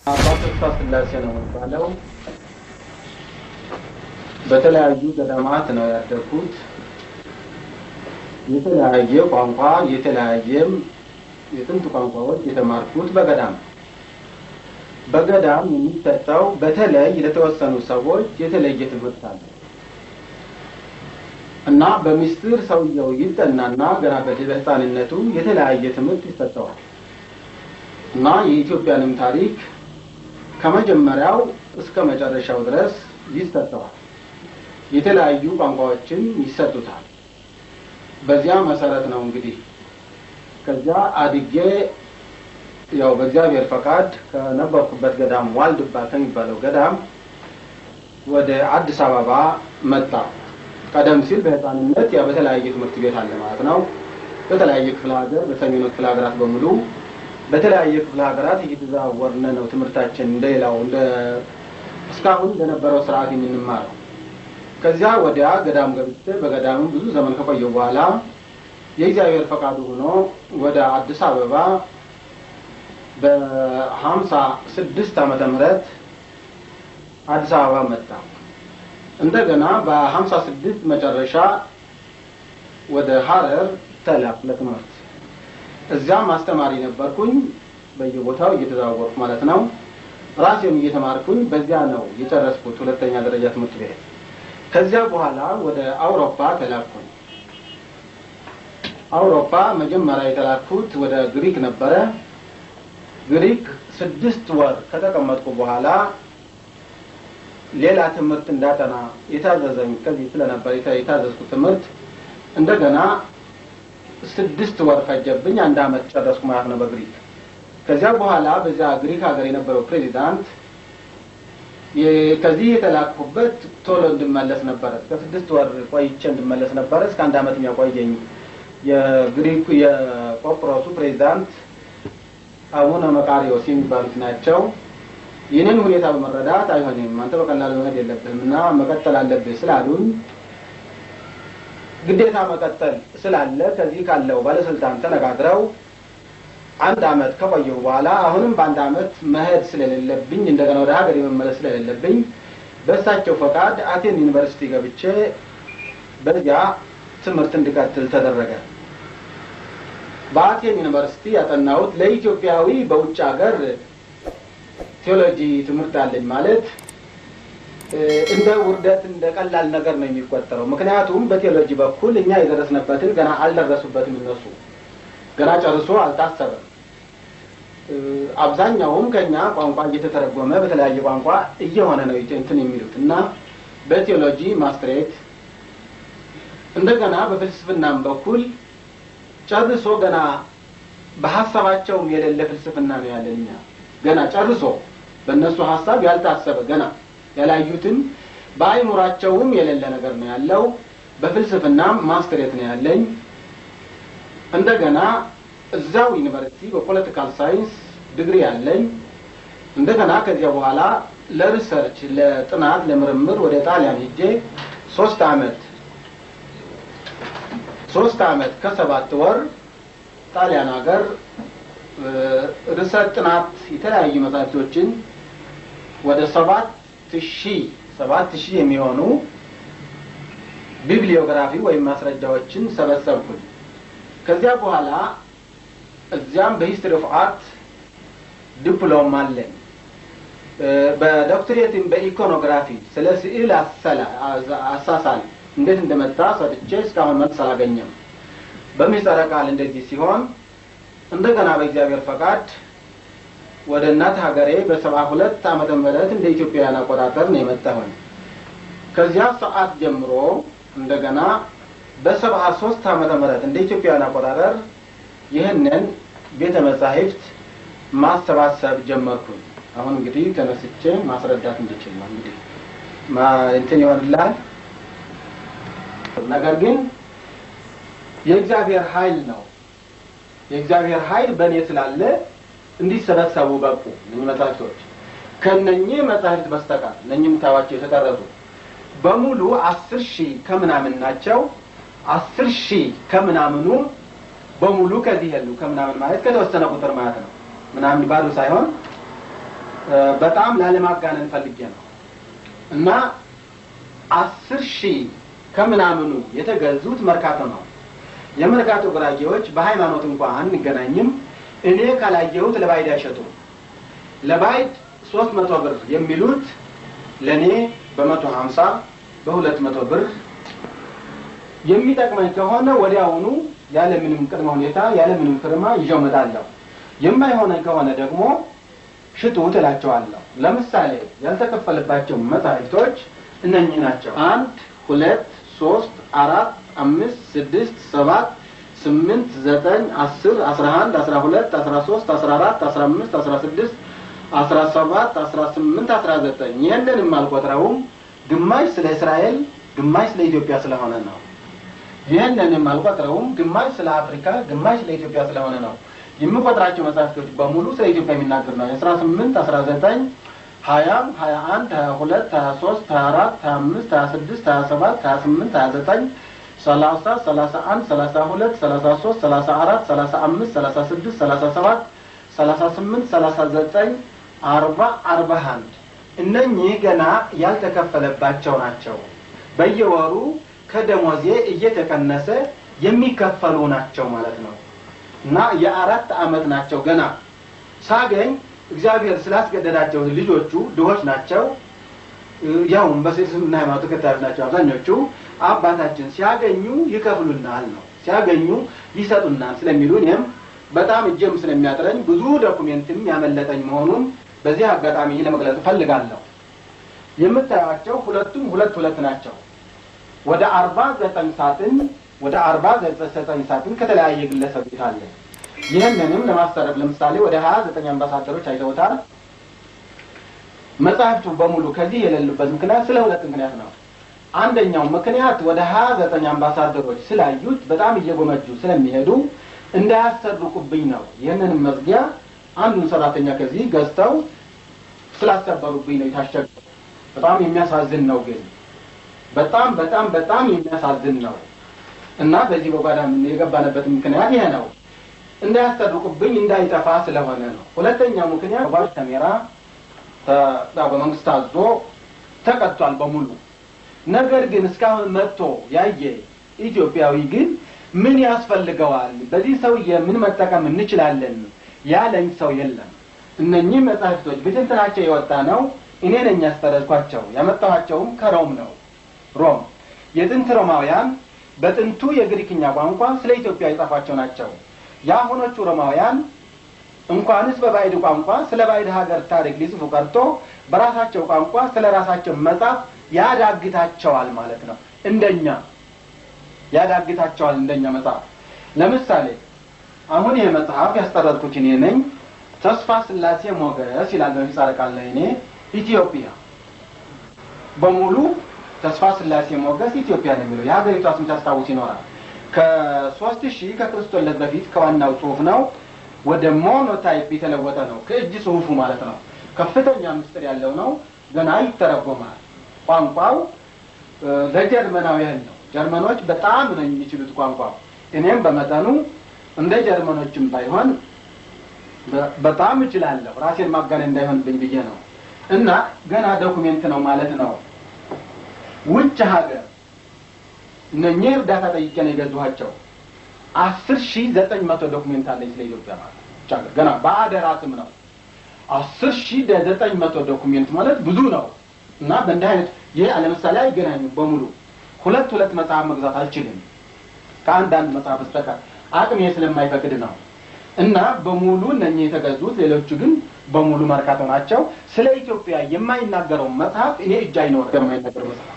አባ ተስፋ ስላሴ ነው የሚባለው። በተለያዩ ገዳማት ነው ያደግኩት። የተለያየ ቋንቋ የተለያየም የጥንት ቋንቋዎች የተማርኩት በገዳም በገዳም የሚሰጠው በተለይ ለተወሰኑ ሰዎች የተለየ ትምህርት አለ እና በሚስጥር ሰውየው ይጠናና ገና በሕፃንነቱ የተለያየ ትምህርት ይሰጠዋል እና የኢትዮጵያንም ታሪክ ከመጀመሪያው እስከ መጨረሻው ድረስ ይሰጠዋል። የተለያዩ ቋንቋዎችን ይሰጡታል። በዚያ መሰረት ነው እንግዲህ ከዚያ አድጌ ያው በእግዚአብሔር ፈቃድ ከነበርኩበት ገዳም ዋልድባ ከሚባለው ገዳም ወደ አዲስ አበባ መጣ። ቀደም ሲል በሕፃንነት ያው በተለያየ ትምህርት ቤት አለ ማለት ነው። በተለያየ ክፍለ ሀገር፣ በሰሜኑ ክፍለ ሀገራት በሙሉ በተለያየ ክፍለ ሀገራት እየተዘዋወርን ነው ትምህርታችን እንደሌላው እንደ እስካሁን እንደነበረው ስርዓት የምንማረው። ከዚያ ወዲያ ገዳም ገብቼ በገዳሙ ብዙ ዘመን ከቆየሁ በኋላ የእግዚአብሔር ፈቃዱ ሆኖ ወደ አዲስ አበባ በ56 ዓመተ ምህረት አዲስ አበባ መጣ። እንደገና በ56 መጨረሻ ወደ ሀረር ተላኩ ለትምህርት። እዚያም አስተማሪ ነበርኩኝ፣ በየቦታው እየተዘዋወርኩ ማለት ነው። ራሴም እየተማርኩኝ በዚያ ነው የጨረስኩት ሁለተኛ ደረጃ ትምህርት ቤት። ከዚያ በኋላ ወደ አውሮፓ ተላኩኝ። አውሮፓ መጀመሪያ የተላኩት ወደ ግሪክ ነበረ። ግሪክ 6 ወር ከተቀመጥኩ በኋላ ሌላ ትምህርት እንዳጠና የታዘዘኝ ከዚህ ስለነበር የታዘዝኩት ትምህርት እንደገና 6 ወር ፈጀብኝ። አንድ አመት ጨረስኩ ማለት ነው በግሪክ። ከዚያ በኋላ በዚያ ግሪክ ሀገር የነበረው ፕሬዚዳንት ከዚህ የተላኩበት ቶሎ እንድመለስ ነበረ። እስከ 6 ወር ቆይቼ እንድመለስ ነበረ። እስከ አንድ አመት የሚያቆየኝ የግሪኩ የቆጵሮሱ ፕሬዚዳንት አቡነ መቃሪዎስ የሚባሉት ናቸው። ይህንን ሁኔታ በመረዳት አይሆንም፣ አንተ በቀላሉ መሄድ የለብህም እና መቀጠል አለብህ ስላሉኝ ግዴታ መቀጠል ስላለ ከዚህ ካለው ባለስልጣን ተነጋግረው አንድ አመት ከቆየሁ በኋላ አሁንም በአንድ አመት መሄድ ስለሌለብኝ፣ እንደገና ወደ ሀገር የመመለስ ስለሌለብኝ በእሳቸው ፈቃድ አቴን ዩኒቨርሲቲ ገብቼ በዚያ ትምህርት እንድቀጥል ተደረገ። በአቴን ዩኒቨርሲቲ ያጠናሁት ለኢትዮጵያዊ በውጭ ሀገር ቴዎሎጂ ትምህርት አለኝ ማለት እንደ ውርደት፣ እንደ ቀላል ነገር ነው የሚቆጠረው። ምክንያቱም በቴዎሎጂ በኩል እኛ የደረስንበትን ገና አልደረሱበትም እነሱ፣ ገና ጨርሶ አልታሰበም። አብዛኛውም ከኛ ቋንቋ እየተተረጎመ በተለያየ ቋንቋ እየሆነ ነው እንትን የሚሉት እና በቴዎሎጂ ማስትሬት፣ እንደገና በፍልስፍናም በኩል ጨርሶ ገና በሀሳባቸውም የሌለ ፍልስፍና ነው ያለን እኛ፣ ገና ጨርሶ በእነሱ ሀሳብ ያልታሰበ፣ ገና ያላዩትን፣ በአይምሯቸውም የሌለ ነገር ነው ያለው። በፍልስፍናም ማስትሬት ነው ያለኝ። እንደገና እዛው ዩኒቨርሲቲ በ political science ዲግሪ ያለኝ። እንደገና ከዚያ በኋላ ለ research፣ ለጥናት፣ ለምርምር ወደ ጣሊያን ሄጄ 3 አመት ከ7 ወር ጣሊያን ሀገር research ጥናት የተለያዩ መጽሐፍቶችን ወደ 7000 የሚሆኑ bibliography ወይም ማስረጃዎችን ሰበሰብኩኝ። ከዚያ በኋላ እዚያም በ history of art ዲፕሎማ አለኝ። በዶክትሬትም በ iconography ስለ ስዕል አሳሳል እንዴት እንደመጣ ሰጥቼ እስካሁን መልስ አላገኘም። በምህጻረ ቃል እንደዚህ ሲሆን እንደገና በእግዚአብሔር ፈቃድ ወደ እናት ሀገሬ በ72 ዓመተ ምህረት እንደ ኢትዮጵያውያን አቆጣጠር ነው የመጣሁኝ። ከዚያ ሰዓት ጀምሮ እንደገና በ73 ዓመተ ምህረት እንደ ኢትዮጵያውያን አቆጣጠር ይህንን ቤተ መጻሕፍት ማሰባሰብ ጀመርኩኝ። አሁን እንግዲህ ተነስቼ ማስረዳት እንድችል ነው እንግዲህ እንትን ይሆንልሃል። ነገር ግን የእግዚአብሔር ኃይል ነው። የእግዚአብሔር ኃይል በእኔ ስላለ እንዲሰበሰቡ በቁ እነኚህ መጻሕፍቶች። ከነኚህ መጻሕፍት በስተቀር እነኚህ የምታዩዋቸው የተጠረዙ በሙሉ 10,000 ከምናምን ናቸው። 10,000 ከምናምኑ በሙሉ ከዚህ የሉ። ከምናምን ማለት ከተወሰነ ቁጥር ማለት ነው። ምናምን ባዶ ሳይሆን በጣም ላለማጋነን ፈልጌ ነው። እና 10,000 ከምናምኑ የተገዙት መርካቶ ነው። የመርካቶ ጉራጌዎች በሃይማኖት እንኳን አንገናኝም። እኔ ካላየሁት ለባይድ አይሸጡም። ለባይድ 300 ብር የሚሉት ለኔ በ150 በ200 ብር የሚጠቅመኝ ከሆነ ወዲያውኑ ያለ ምንም ቅድመ ሁኔታ ያለ ምንም ፍርማ ይዤው እመጣለሁ። የማይሆነኝ ከሆነ ደግሞ ሽጡት እላቸዋለሁ። ለምሳሌ ያልተከፈለባቸው መጻሕፍቶች እነኚህ ናቸው። 1 2 3 4 5 6 7 8 9 10 11 12 13 14 15 16 17 18 19። ይህንንም አልቆጥረውም፣ ግማሽ ስለ እስራኤል ግማሽ ስለ ኢትዮጵያ ስለሆነ ነው። ይህንንም አልቆጥረውም፣ ግማሽ ስለ አፍሪካ ግማሽ ስለ ኢትዮጵያ ስለሆነ ነው። የምቆጥራቸው መጻሕፍቶች በሙሉ ስለ ኢትዮጵያ የሚናገር ነው። 18 19 20 21 22 23 24 25 26 27 28 29 30 31 32 33 34 35 36 37 38 39 40 41። እነኚህ ገና ያልተከፈለባቸው ናቸው። በየወሩ ከደሞዜ እየተቀነሰ የሚከፈሉ ናቸው ማለት ነው። እና የአራት ዓመት ናቸው። ገና ሳገኝ እግዚአብሔር ስላስገደዳቸው ልጆቹ ድሆች ናቸው። ያው በእስልምና ሃይማኖት ተከታዮች ናቸው አብዛኞቹ። አባታችን ሲያገኙ ይከፍሉናል ነው፣ ሲያገኙ ይሰጡናል ስለሚሉ እኔም በጣም እጄም ስለሚያጥረኝ ብዙ document ም ያመለጠኝ መሆኑን በዚህ አጋጣሚ ለመግለጽ እፈልጋለሁ። የምታዩአቸው ሁለቱም ሁለት ሁለት ናቸው። ወደ 49 ሳጥን ወደ 49 ሳጥን ከተለያየ ግለሰብ ቤት አለ። ይህንንም ለማስተረፍ ለምሳሌ ወደ 29 አምባሳደሮች አይተውታል። መጽሐፍቱ በሙሉ ከዚህ የሌሉበት ምክንያት ስለ ሁለት ምክንያት ነው። አንደኛው ምክንያት ወደ 29 አምባሳደሮች ስላዩት በጣም እየጎመጁ ስለሚሄዱ እንዳያሰርቁብኝ ነው። ይህንንም መዝጊያ አንዱን ሰራተኛ ከዚህ ገዝተው ስላሰበሩብኝ ነው የታሸገው። በጣም የሚያሳዝን ነው፣ ግን በጣም በጣም በጣም የሚያሳዝን ነው። እና በዚህ በጓዳ የገባንበት ምክንያት ይሄ ነው፣ እንዳያሰርቁብኝ እንዳይጠፋ ስለሆነ ነው። ሁለተኛው ምክንያት ካሜራ በመንግስት ታዞ ተቀጥቷል በሙሉ። ነገር ግን እስካሁን መጥቶ ያየ ኢትዮጵያዊ ግን ምን ያስፈልገዋል፣ በዚህ ሰውዬ ምን መጠቀም እንችላለን ያለኝ ሰው የለም። እነኚህ መጻሕፍቶች ብትንትናቸው የወጣ ነው። እኔ ነኝ ያስጠረዝኳቸው። ያመጣኋቸውም ከሮም ነው። ሮም የጥንት ሮማውያን በጥንቱ የግሪክኛ ቋንቋ ስለ ኢትዮጵያ የጻፏቸው ናቸው። የአሁኖቹ ሮማውያን እንኳንስ በባዕድ ቋንቋ ስለ ባዕድ ሀገር ታሪክ ሊጽፉ ቀርቶ በራሳቸው ቋንቋ ስለ ራሳቸው መጻፍ ያዳግታቸዋል ማለት ነው። እንደኛ ያዳግታቸዋል እንደኛ መጽሐፍ። ለምሳሌ አሁን ይሄ መጽሐፍ ያስጠረዝኩት እኔ ነኝ። ተስፋ ስላሴ ሞገስ ይላል በምህጻረ ቃል ላይ። እኔ ኢትዮጵያ በሙሉ ተስፋ ስላሴ ሞገስ ኢትዮጵያ ነው የሚለው። የሀገሪቷ ስም ታስታውስ ይኖራል። ከ3000 ከክርስቶስ ልደት በፊት ከዋናው ጽሁፍ ነው ወደ monotype የተለወጠ ነው። ከእጅ ጽሁፉ ማለት ነው። ከፍተኛ ምስጢር ያለው ነው። ገና ይተረጎማል። ቋንቋው ለጀርመናውያን ነው። ጀርመኖች በጣም ነው የሚችሉት ቋንቋው። እኔም በመጠኑ እንደ ጀርመኖችም ባይሆን በጣም እችላለሁ። ራሴን ማጋነን እንዳይሆንብኝ ብዬ ነው። እና ገና document ነው ማለት ነው። ውጭ ሀገር እነኚህ እርዳታ ጠይቄ ነው የገዙኋቸው። 10,900 document አለኝ ስለ ኢትዮጵያ ማለት ነው። ገና በአደራ ስም ነው። 10,900 document ማለት ብዙ ነው። እና በእንዲህ አይነት ይሄ ለምሳሌ አይገናኙም በሙሉ። ሁለት ሁለት መጽሐፍ መግዛት አልችልም ከአንድ አንድ መጽሐፍ በስተቀር አቅሜ ስለማይፈቅድ ነው። እና በሙሉ እነኚህ የተገዙት፣ ሌሎቹ ግን በሙሉ መርካቶ ናቸው። ስለ ኢትዮጵያ የማይናገረው መጽሐፍ እኔ እጅ አይኖርም። የማይናገረው መጽሐፍ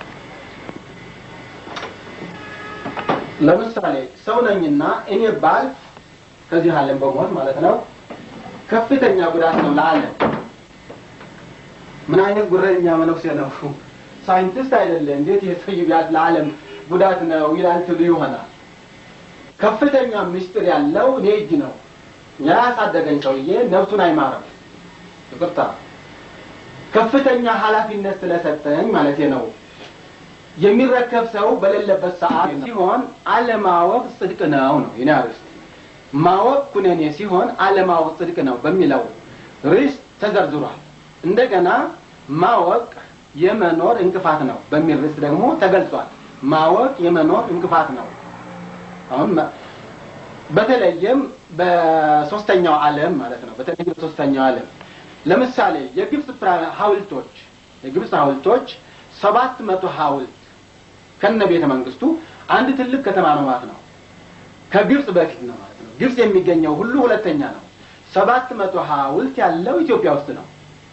ለምሳሌ ሰው ነኝና እኔ ባልፍ ከዚህ ዓለም በሞት ማለት ነው ከፍተኛ ጉዳት ነው ለዓለም። ምን አይነት ጉረኛ መነኩሴ ነው? ሳይንቲስት አይደለ እንዴት የሰው ቢያልፍ ለዓለም ጉዳት ነው ይላል ትሉ ይሆናል። ከፍተኛ ምስጢር ያለው እኔ እጅ ነው። ያሳደገኝ ሰውዬ ነፍሱን አይማርም። ይቅርታ፣ ከፍተኛ ኃላፊነት ስለሰጠኝ ማለት ነው። የሚረከብ ሰው በሌለበት ሰዓት ሲሆን አለማወቅ ጽድቅ ነው ነው የኔ አርዕስት። ማወቅ ኩነኔ ሲሆን አለማወቅ ጽድቅ ነው በሚለው ርዕስ ተዘርዝሯል። እንደገና ማወቅ የመኖር እንቅፋት ነው በሚል ርዕስ ደግሞ ተገልጿል። ማወቅ የመኖር እንቅፋት ነው። አሁን በተለይም በሶስተኛው ዓለም ማለት ነው። በተለይም በሶስተኛው ዓለም ለምሳሌ የግብጽ ሐውልቶች የግብጽ ሐውልቶች 700 ሐውልት ከነ ቤተ መንግስቱ አንድ ትልቅ ከተማ ነው ማለት ነው። ከግብጽ በፊት ነው ማለት ነው። ግብጽ የሚገኘው ሁሉ ሁለተኛ ነው። 700 ሐውልት ያለው ኢትዮጵያ ውስጥ ነው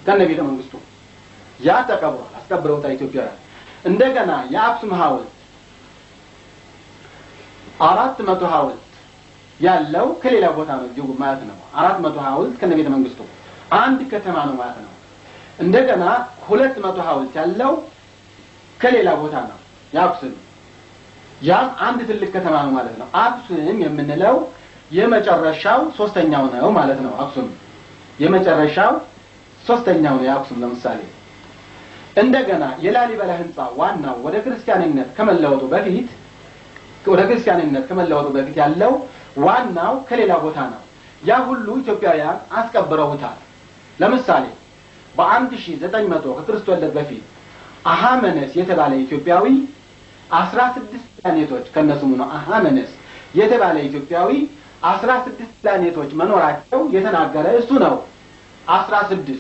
ከነ ቤተ መንግስቱ። ያ ተቀብሯል፣ አስቀብረውታል ኢትዮጵያውያን። እንደገና የአክሱም ሐውልት 400 ሐውልት ያለው ከሌላ ቦታ ነው እዚሁ ማለት ነው። 400 ሐውልት ከነ ቤተ መንግስቱ አንድ ከተማ ነው ማለት ነው። እንደገና 200 ሐውልት ያለው ከሌላ ቦታ ነው የአክሱም፣ ያም አንድ ትልቅ ከተማ ነው ማለት ነው። አክሱም የምንለው የመጨረሻው ሶስተኛው ነው ማለት ነው። አክሱም የመጨረሻው ሶስተኛው ነው የአክሱም ለምሳሌ። እንደገና የላሊበላ ህንጻ ዋናው ወደ ክርስቲያንነት ከመለወጡ በፊት ወደ ክርስቲያንነት ከመለወጡ በፊት ያለው ዋናው ከሌላ ቦታ ነው። ያ ሁሉ ኢትዮጵያውያን አስቀብረውታል። ለምሳሌ በ1900 ከክርስቶስ ልደት በፊት አሃመነስ የተባለ ኢትዮጵያዊ 16 ፕላኔቶች ከነስሙ ነው አሃመነስ የተባለ ኢትዮጵያዊ 16 ፕላኔቶች መኖራቸው የተናገረ እሱ ነው። 16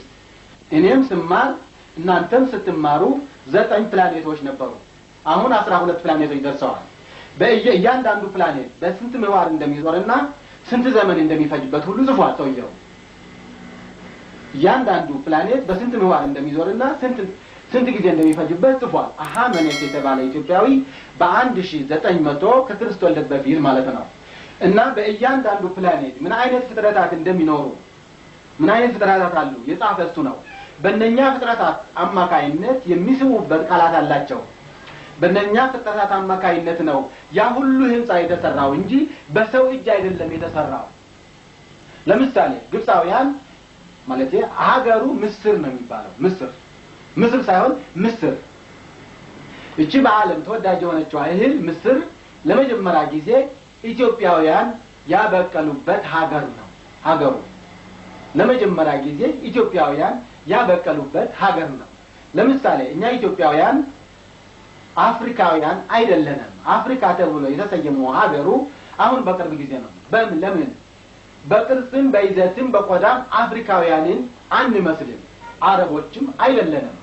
እኔም ስማር እናንተም ስትማሩ 9 ፕላኔቶች ነበሩ። አሁን 12 ፕላኔቶች ደርሰዋል። በእያንዳንዱ ፕላኔት በስንት ምህዋር እንደሚዞርና ስንት ዘመን እንደሚፈጅበት ሁሉ ጽፏል ሰውየው። እያንዳንዱ ፕላኔት በስንት ምህዋር እንደሚዞርና ስንት ጊዜ እንደሚፈጅበት ጽፏል። አሃመነስ የተባለ ኢትዮጵያዊ በ1900 ከክርስቶስ ልደት በፊት ማለት ነው። እና በእያንዳንዱ ፕላኔት ምን አይነት ፍጥረታት እንደሚኖሩ ምን አይነት ፍጥረታት አሉ የጻፈ እሱ ነው። በእነኛ ፍጥረታት አማካይነት የሚስቡበት ቃላት አላቸው። በእነኛ ፍጥረታት አማካይነት ነው ያ ሁሉ ህንጻ የተሰራው እንጂ በሰው እጅ አይደለም የተሰራው። ለምሳሌ ግብጻውያን ማለት ሀገሩ ምስር ነው የሚባለው። ምስር ምስር ሳይሆን ምስር። እቺ በዓለም ተወዳጅ የሆነችው እህል ምስር ለመጀመሪያ ጊዜ ኢትዮጵያውያን ያበቀሉበት ሀገር ነው። ሀገሩ ለመጀመሪያ ጊዜ ኢትዮጵያውያን ያበቀሉበት ሀገር ነው። ለምሳሌ እኛ ኢትዮጵያውያን አፍሪካውያን አይደለንም። አፍሪካ ተብሎ የተሰየመው ሀገሩ አሁን በቅርብ ጊዜ ነው። በምን ለምን? በቅርጽም በይዘትም በቆዳም አፍሪካውያንን አንመስልም። አረቦችም አይደለንም።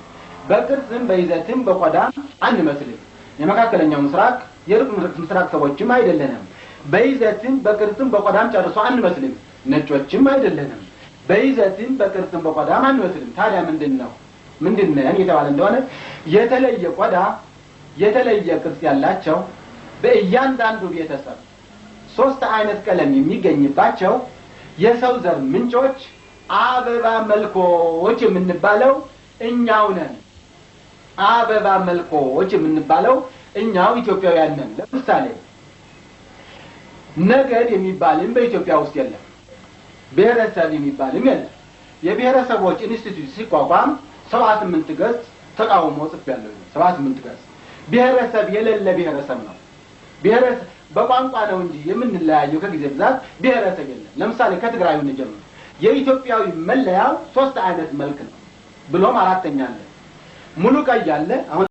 በቅርጽም በይዘትም በቆዳም አንመስልም። የመካከለኛው ምስራቅ የሩቅ ምስራቅ ሰዎችም አይደለንም። በይዘትም በቅርጽም በቆዳም ጨርሶ አንመስልም። ነጮችም አይደለንም። በይዘትም በቅርጽም በቆዳም አንመስልም። ታዲያ ምንድነው ምንድነን የተባለ እንደሆነ የተለየ ቆዳ የተለየ ቅርጽ ያላቸው በእያንዳንዱ ቤተሰብ 3 አይነት ቀለም የሚገኝባቸው የሰው ዘር ምንጮች አበባ መልኮች የምንባለው እኛው ነን። አበባ መልኮች የምንባለው እኛው ኢትዮጵያውያን ነን። ለምሳሌ ነገድ የሚባልም በኢትዮጵያ ውስጥ የለም። ብሔረሰብ የሚባልም የለም። የብሔረሰቦች ኢንስቲትዩት ሲቋቋም 78 ገጽ ተቃውሞ ጽፌያለሁ። 78 ገጽ ብሔረሰብ የሌለ ብሔረሰብ ነው። ብሔረሰብ በቋንቋ ነው እንጂ የምንለያየው ከጊዜ ብዛት ብሔረሰብ የለም። ለምሳሌ ከትግራይ እንጀምር። የኢትዮጵያዊ መለያው 3 አይነት መልክ ነው፣ ብሎም አራተኛ አለ። ሙሉ ቀይ አለ። አሁን